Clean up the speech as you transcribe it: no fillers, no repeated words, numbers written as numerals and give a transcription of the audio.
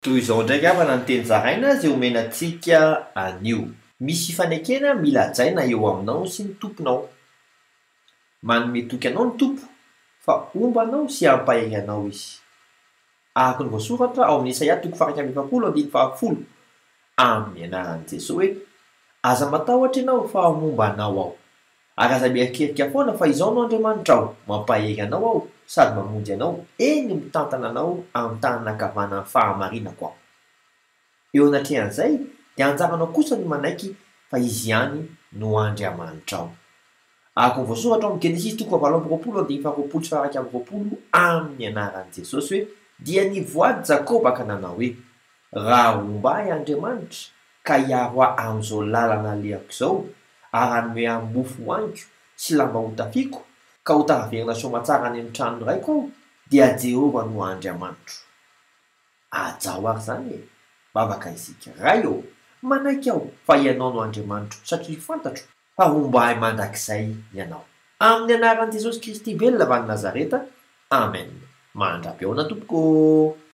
Toy izao indray angamba ny teny zaraina izay omena antsika anio. Misy fifanekena mila hajaina eo aminao sy ny Tomponao. Manome toky anao ny Tompo fa homba anao sy hampahery anao Izy. Araka ny voasoratra ao amin'ny Isaia toko faha 41 andininy fahafolo, amin'ny anaran'i Jesoa hoe, Aza matahotra ianao fa homba anao Aho. Ary aza mierikerika foana fa Izaho no Andriamanitrao, mampahery anao Aho sady mamonjy anao, eny mitantana anao amin'ny tanana ankavanan'ny fahamarinako Aho. Eo anatrehan'izay dia anjaranao kosa ny manaiky fa Izy ihany no Andriamanitrao. Araka ny voasoratra ao amin'ny Genesisy toko fahavalo amby roapolo andininy faharoapolo sy faha-21 amin'ny anaran'i Jesosy hoe, Dia nivoady Jakoba ka nanao hoe, Raha homba ahy Andriamanitra, ka hiaro ahy amin'izao lalana alehako izao, ary hanome ahy mofo hohaniko sy lamba hotafiako, ka ho tafaverina soamatsara any amin'ny tranon'ny raiko aho, dia Jehovah no Andriamanitro. Hajao àry izany e! Vavaka isika. Ray ô, manaiky aho fa Ianao no Andriamanitro, satria fantatro fa homba ahy mandrakizay Ianao. Amin'ny anaran'i Jesosy Kristy velona avy any Nazareta, Amen. Mandra-pihaona tompoko ô!